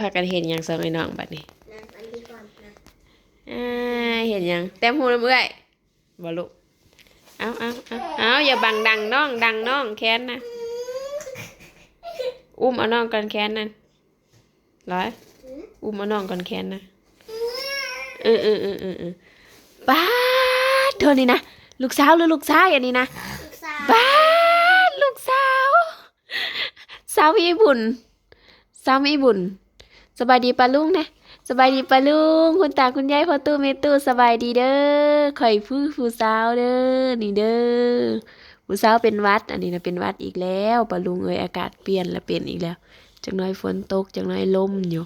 ພາກັນເຮັດຫຍັງສອງອ້າຍນ້ອງບັດນີ້? ນະ ອັນນີ້ກ່ອນນະ. ອ່າ ເຮັດຫຍັງ? ແຕ້ມຮູບນຳເອື້ອຍບໍ່ລູກ? ເອົາ ເອົາ ເອົາ ເອົາ ຢ່າບັງດັງນ້ອງ ດັງນ້ອງແຂນນະ. ອຸ້ມເອົານ້ອງກ່ອນແຂນນັ້ນ. ລອຍ ອຸ້ມເອົານ້ອງກ່ອນແຂນນະ. ເອີ ເອີ ເອີ ເອີ ເອີ. ປາດ ໂທນີ້ນະ ລູກສາວຫຼືລູກຊາຍອັນນີ້ນະ? ລູກສາວ. ປາດ ລູກສາວ ສາວມີບຸນ ສາວມີບຸນ. ສະບາຍດີປ້າລຸງແດ່. ສະບາຍດີປ້າລຸງ ຄຸນຕາຄຸນຍາຍ ພໍ່ຕູ້ແມ່ຕູ້ ສະບາຍດີເດີ. ຂ້ອຍຄືຜູ້ສາວເດີ ນີ້ເດີ ຜູ້ສາວເປັນຫວັດ. ອັນນີ້ນະເປັນຫວັດອີກແລ້ວ ປ້າລຸງເອີຍ. ອາກາດປ່ຽນລະເປັນອີກແລ້ວ. ຈັກໜ້ອຍຝົນຕົກ ຈັກໜ້ອຍລົມຢູ່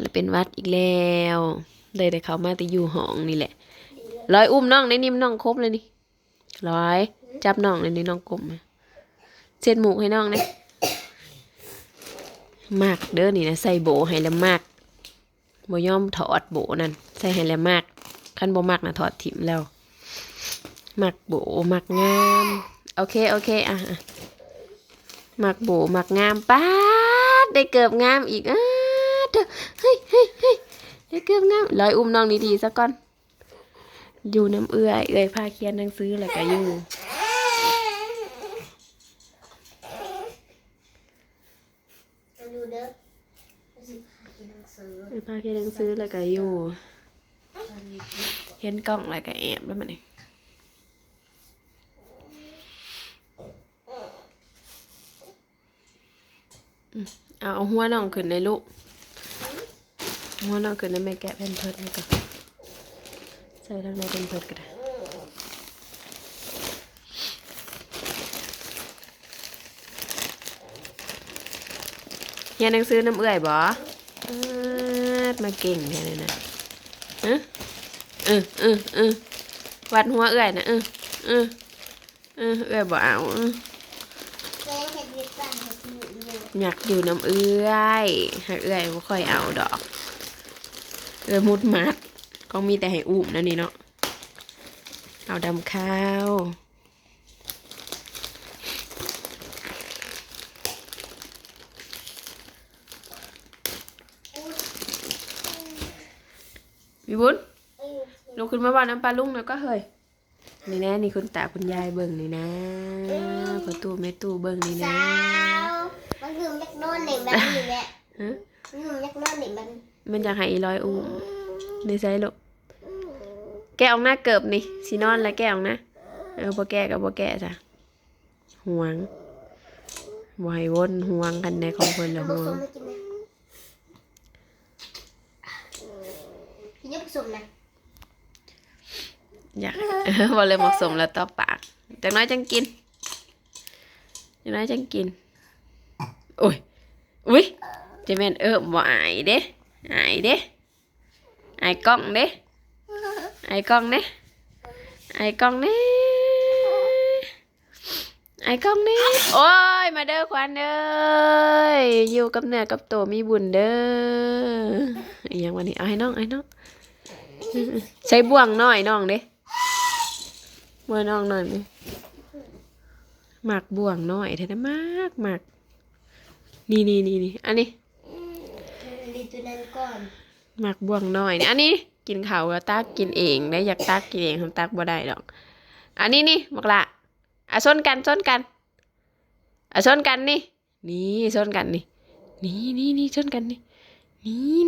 ລະເປັນຫວັດອີກແລ້ວ. ໄດ້ແຕ່ເຂົ້າມາແຕ່ຢູ່ຫ້ອງນີ້ແຫຼະ. ລອຍ ອຸ້ມນ້ອງແດ່ ນີ້ນ້ອງຄົບເລີຍນີ້. ລອຍ ຈັບນ້ອງແດ່ນີ້ ນ້ອງກົບມາ. ເຊັດໝູກໃຫ້ນ້ອງແດ່. ມັກເດີນີ້ນະ ໃສ່ໂບໃຫ້ລະມັກ. ບໍ່ຍອມຖອດໂບນັ້ນ ໃສ່ໃຫ້ແລ້ວມັກ. ຄັນບໍ່ມັກນະຖອດຖິ້ມແລ້ວ. ມັກໂບມັກງາມ. ໂອເຄ ໂອເຄ ອ່ະ ອ່ະ ມັກໂບມັກງາມ. ປາດ ໄດ້ເກີບງາມອີກ. ອາ ເທີ ເຮີ້ຍ ເຮີ້ຍ ເຮີ້ຍ ໄດ້ເກີບງາມ. ລອຍ ອຸ້ມນ້ອງດີໆຊະກ່ອນ. ຢູ່ນຳເອື້ອຍ ເອື້ອຍພາຂຽນໜັງສືແລ້ວກະຢູ່. ຢູ່ເດີ ຊິພາຂຽນໜັງສື ເອີ ພາຂຽນໜັງສືແລ້ວກະຢູ່. ເຫັນກ້ອງແລ້ວກະແອບແລ້ວບັດນີ້. ອືມ ເອົາ ເອົາຫົວນ້ອງຂຶ້ນແດ່ລູກ. ຫົວນ້ອງຂຶ້ນແດ່ ແມ່ແກະແພມເພີດໃຫ້ກ່ອນ. ໃສ່ທາງໃນແພມເພີດກໍໄດ້. ຮຽນໜັງສືນຳເອື້ອຍບໍ່? ປາດ ມາເກັ່ງແທ້ນີ້ນະ. ເອີ ເອີ ເອີ ເອີ ວັດຫົວເອື້ອຍນະ. ເອີ ເອີ ເອີ ເອື້ອຍບໍ່ເອົາ. ເອີ ແມ່ເຮັດວຽກບ້ານໃຫ້ເພິ່ນຢູ່ ຢາກຢູ່ນຳເອື້ອຍ ຫາກເອື້ອຍບໍ່ຄ່ອຍເອົາດອກ. ເອື້ອຍມຸດໝັດ ຂອງມີແຕ່ໃຫ້ອຸ້ມແນວນີ້ເນາະ. ເອົາດຳຂາວ. ມີບຸນ ລຸກຂຶ້ນມາເວົ້ານຳປ້າລຸງແລ້ວກໍເຮີ້ຍ. ນີ້ແນ່ ນີ້ຄຸນຕາຄຸນຍາຍເບິ່ງນີ້ນະ. ອືມ ພໍ່ຕູ້ແມ່ຕູ້ເບິ່ງນີ້ນະ. ສາວ ມັນຄືມັນຢາກນອນເຫຼັ້ນບັດນີ້ແຫຼະ. ຮະ? ມັນຄືມັນຢາກນອນເຫຼັ້ນບັດນີ້. ມັນຢາກໃຫ້ອີຫຼອຍອຸ້ມ. ອືມ ນີ້ໃສ່ລູກ. ອືມ ແກະອອກນະເກີບນີ້ ຊິນອນແລ້ວ ແກະອອກນະ. ເອີ ບໍ່ແກະກໍບໍ່ແກະຊະ. ຫວງ ບໍ່ໃຫ້ວົນ ຫວງ. ຄັນແນຂອງເພິ່ນລະຫວງ. ກິນຫຍັງບໍ່ສົມນະ? ຢາກ ເວົ້າເລື່ອງໝາກສົມແລ້ວຕອບປາກ. ຈັກໜ້ອຍຈັ່ງກິນ ຈັກໜ້ອຍຈັ່ງກິນ. ໂອ້ຍ ອຸ້ຍ ຈະແມ່ນເອີ້ມບໍ່ ອາຍເດ້ ອາຍເດ້ ອາຍກ້ອງເດ້ ອາຍກ້ອງເດ້ ອາຍກ້ອງເດ້. ອາຍກ້ອງແດ່. ໂອ້ຍ ມາເດີຂວັນເອີຍ ຢູ່ກັບເນື້ອກັບໂຕມີບຸນເດີ. ອີຫຍັງວະນີ້? ເອົາໃຫ້ນ້ອງ ໃຫ້ນ້ອງ. ໃສ່ບ່ວງນ້ອຍນ້ອງເດ້. ບ່ວງນ້ອງໜ້ອຍນີ້ ມັກບ່ວງນ້ອຍແທ້ນະ ມັກ ມັກ. ນີ້ໆໆ ອັນນີ້ ນີ້ຕົວນັ້ນກ່ອນ ມັກບ່ວງນ້ອຍນີ້. ອັນນີ້ ກິນເຂົ້າກໍຕັກກິນເອງໄດ້ ຢາກຕັກກິນເອງ ມັນຕັກບໍ່ໄດ້ດອກ. ອັນນີ້ນີ້ ບັກຫຼ້າ ອ່ະ ຊົນກັນ ຊົນກັນ ອ່ະ ຊົນກັນນີ້ ນີ້ຊົນກັນນີ້ ນີ້ໆໆ ຊົນກັນນີ້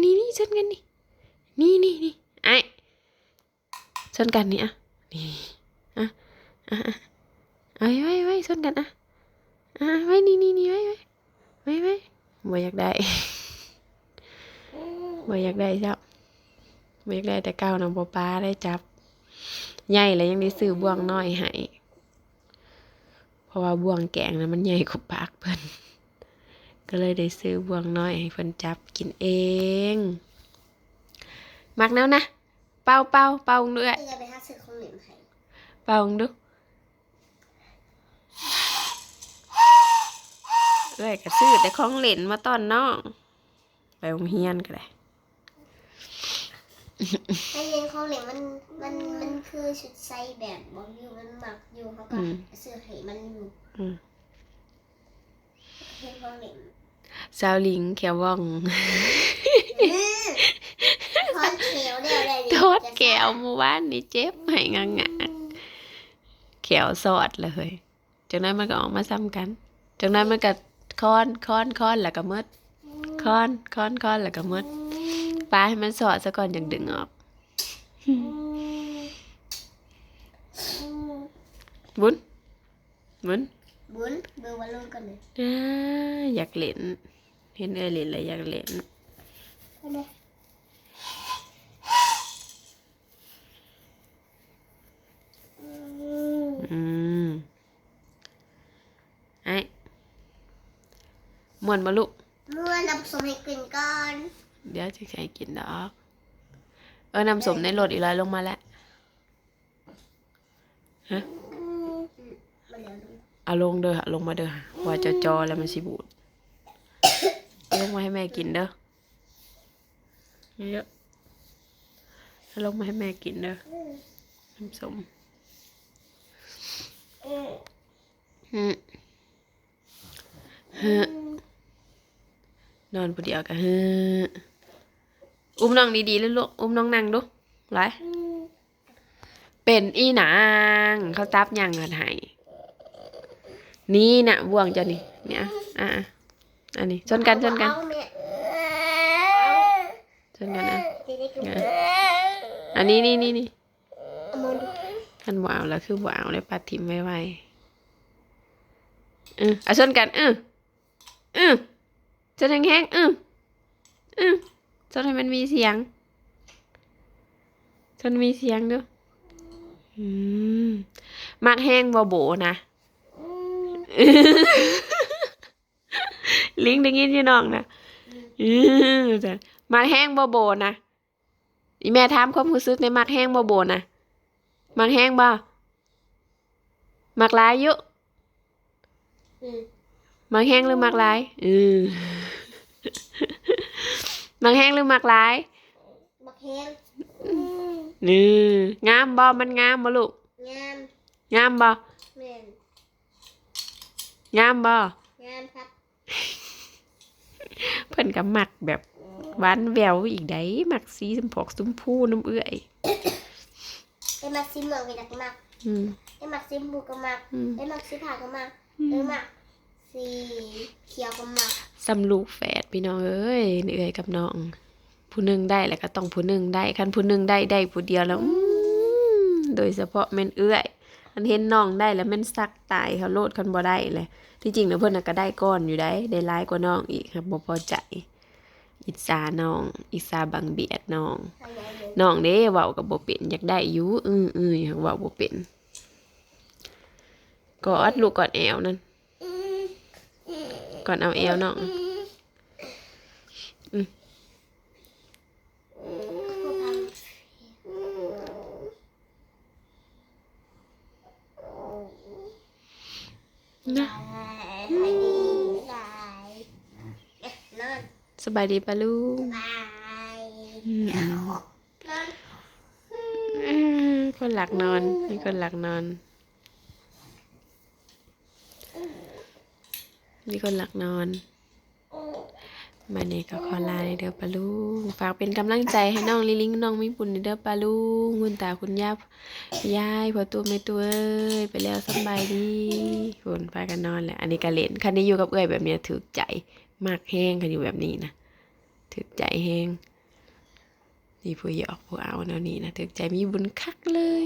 ນີ້ໆໆ ຊົນກັນນີ້ ນີ້ໆໆ ອ້າຍ ຊົນກັນນີ້ ອ່ະ ນີ້ ອ່ະ ອ່ະ ອ່ະ ໄວ້ ໄວ້ ໄວ້ ຊົນກັນ ອ່ະ ອ່ະ ໄວ້ ນີ້ໆໆ ໄວ້ ໄວ້ ໄວ້ ໄວ້. ບໍ່ຢາກໄດ້ ບໍ່ຢາກໄດ້ຊ້ຳ ບໍ່ຢາກໄດ້. ແຕ່ເກົ່ານະບໍ່ປ້າໄດ້ຈັບ ໃຫຍ່ແລ້ວຍັງໄດ້ຊື້ບ່ວງນ້ອຍໃຫ້ ເພາະວ່າບ່ວງແກງນະມັນໃຫຍ່ກວ່າປາກເພິ່ນ ກໍເລີຍໄດ້ຊື້ບ່ວງນ້ອຍໃຫ້ເພິ່ນຈັບກິນເອງ. ມັກແນວນະ ເປົ່າ ເປົ່າ ເປົ່າເບິ່ງດູເອື້ອຍ ເອື້ອຍໄປຫາຊື້ຂອງຫຼິ້ນໃຫ້ ເປົ່າເບິ່ງດູ. ເອື້ອຍກໍຊື້ແຕ່ຂອງຫຼິ້ນມາຕ້ອນນ້ອງ ໄປໂຮງຮຽນກໍໄດ້. ໄປເຫັນຂອງຫຼິ້ນມັນ ມັນ ມັນຄືຊຸດໄຊແບບບອກຢູ່ ມັນມັກຢູ່ ເຮົາກໍ ອືມ ຊື້ໃຫ້ມັນຢູ່. ອືມ ເຫັນຂອງຫຼິ້ນ ສາວລິງແຂວວ່ອງ ອື ຖອນແຂວແລ້ວໄດ້ ຖອນແຂວ ເມື່ອວານນີ້ເຈັບໃຫ້ງາກໆ ແຂວຊອດລະເຮີ້ຍ. ຈັກໜ້ອຍມັນກໍອອກມາສ່ຳກັນ ຈັກໜ້ອຍມັນກໍຄ້ອນ ຄ້ອນ ຄ້ອນ ແລ້ວກໍໝົດ ຄ້ອນ ຄ້ອນ ຄ້ອນ ແລ້ວກໍໝົດ. ປາໃຫ້ມັນຊອດຊະກ່ອນຈັ່ງດຶງອອກ. ບຸນ ບຸນ ບຸນ ເບິ່ງວ່າລົງກ່ອນເດີ. ອາ ຢາກຫຼິ້ນ ເຫັນເອື້ອຍຫຼິ້ນແລ້ວຢາກຫຼິ້ນ. ອືມ ອ້າຍ ມ່ວນບໍ່ລູກ? ມ່ວນ. ນ້ຳສົ້ມໃຫ້ກິນກ່ອນ ດຽວຊິໃຫ້ກິນດອກ. ເອີ ນ້ຳສົ້ມໃນລົດອີ່ຫຼ້ອຍລົງມາແລ້ວ. ຮະ? ອືມ ມາແລ້ວ. ເອົາລົງເດີ ເອົາລົງມາເດີ ເພາະວ່າເຈົ້າຈໍ່ແລ້ວມັນຊິບູດ. ເອົາລົງມາໃຫ້ແມ່ກິນເດີ. ເຍາະໆ ເອົາລົງມາໃຫ້ແມ່ກິນເດີ ນ້ຳສົ້ມ. ອືມ ຮຶ ນອນຜູ້ດຽວກະຮຶ. ອຸ້ມນ້ອງດີໆ ລູກ ອຸ້ມນ້ອງນັ່ງດູ ຫຼາຍ. ເປັນອີ່ຫຍັງ ເຂົາຈັບຫຍັງຫັ້ນໃຫ້? ນີ້ນະ ບ່ວງເຈົ້ານີ້ ນີ້ ອະ ອະ ອະ ອັນນີ້ ຊົນກັນ ຊົນກັນ ຊົນກັນ ອະ ອັນນີ້ ນີ້ ນີ້ ນີ້ ເອົາມາດູ. ຄັນບໍ່ເອົາລະຄືບໍ່ເອົາເລີຍ ປະຖິ້ມໄວໆ. ເອີ ອະ ຊົນກັນ ເອີ ເອີ ຊົນແຮງໆ ເອີ ເອີ ຊົນໃຫ້ມັນມີສຽງ ຊົນມີສຽງດູ. ອືມ ມັກແຮງບໍ່ໂບນະ? ລິງໄດ້ຍິນຢູ່ນ້ອງນະ. ອືມ ມັກແຮງບໍ່ໂບນະ? ອີ່ແມ່ຖາມຄວາມຮູ້ສຶກແດ່ ມັກແຮງບໍ່ໂບນະ? ມັກແຮງບໍ່? ມັກຫຼາຍຢູ່? ອືມ ມັກແຮງຫຼືມັກຫຼາຍ? ອືມ ມັກແຮງຫຼືມັກຫຼາຍ? ມັກແຮງ. ອືມ ງາມບໍ່? ມັນງາມບໍ່ລູກ? ງາມ. ງາມບໍ່? ແມ່ນ. ງາມບໍ່? ງາມຄັບ. ເພິ່ນກໍມັກແບບຫວານແຫວວອີກໃດ໋ ມັກສີຊົມພອກຊົມພູນຳເອື້ອຍ. ໄອ້ມັກສີມ່ວງກໍຢາກມັກ. ອືມ ໄອ້ມັກສີຊົມພູກໍມັກ. ອືມ ໄອ້ມັກສີຟ້າກໍມັກ. ອືມ ໄອ້ມັກສີຂຽວກໍມັກ. ສ່ຳລູກແຝດ ພີ່ນ້ອງເອີຍ ເອື້ອຍກັບນ້ອງ. ຜູ້ໜຶ່ງໄດ້ແລ້ວກໍຕ້ອງຜູ້ໜຶ່ງໄດ້ ຄັນຜູ້ໜຶ່ງໄດ້ ໄດ້ຜູ້ດຽວແລ້ວ ອືມ ໂດຍສະເພາະແມ່ນເອື້ອຍ ຄັນເຫັນນ້ອງໄດ້ແລ້ວແມ່ນສັກຕາຍເຂົາໂລດ ຄັນບໍ່ໄດ້ແຫຼະ. ທີ່ຈິງນະເພິ່ນນະກໍໄດ້ກ່ອນຢູ່ໃດ໋ ໄດ້ຫຼາຍກວ່ານ້ອງອີກ ຫາກບໍ່ພໍໃຈ ອິດສານ້ອງ ອິດສາບັງບຽດນ້ອງ. ນ້ອງເດ້ເວົ້າກໍບໍ່ເປັນ ຢາກໄດ້ຢູ່ ອືໆ ຫາກເວົ້າບໍ່ເປັນ. ກອດລູກ ກອດແອວນັ້ນ ກອດເອົາແອວນ້ອງ. ອືມ ນະ ສະບາຍດີປ້າລຸງ. ອືມ ເອີ ຄົນລັກນອນ ມີຄົນລັກນອນ ມີຄົນລັກນອນ. ບາດນີ້ກໍຂໍລາເດີປ້າລຸງ ຝາກເປັນກຳລັງໃຈໃຫ້ນ້ອງລີລິງ ນ້ອງມີບຸນເດີປ້າລຸງ ຄຸນຕາຄຸນຍາຍ ຍາຍ ພໍ່ຕູ້ແມ່ຕູ້ເອີຍ ໄປແລ້ວ ສຳບາຍດີ. ພຸ້ນ ພາກັນນອນແຫຼະ ອັນນີ້ກໍຫຼິ້ນ ຄັນໄດ້ຢູ່ກັບເອື້ອຍແບບນີ້ຖືກໃຈ ມັກແຮງ ຄັນຢູ່ແບບນີ້ນະ ຖືກໃຈແຮງ. ນີ້ຜູ້ຢອກຜູ້ເອົາແນວນີ້ນະ ຖືກໃຈ ມີບຸນຄັກເລີຍ.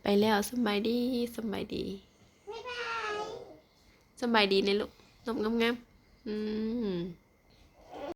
ໄປແລ້ວ ສຳບາຍດີ ສຳບາຍດີ ສຳບາຍດີແນ່ລູກ ນົບງາມໆ. ອືມ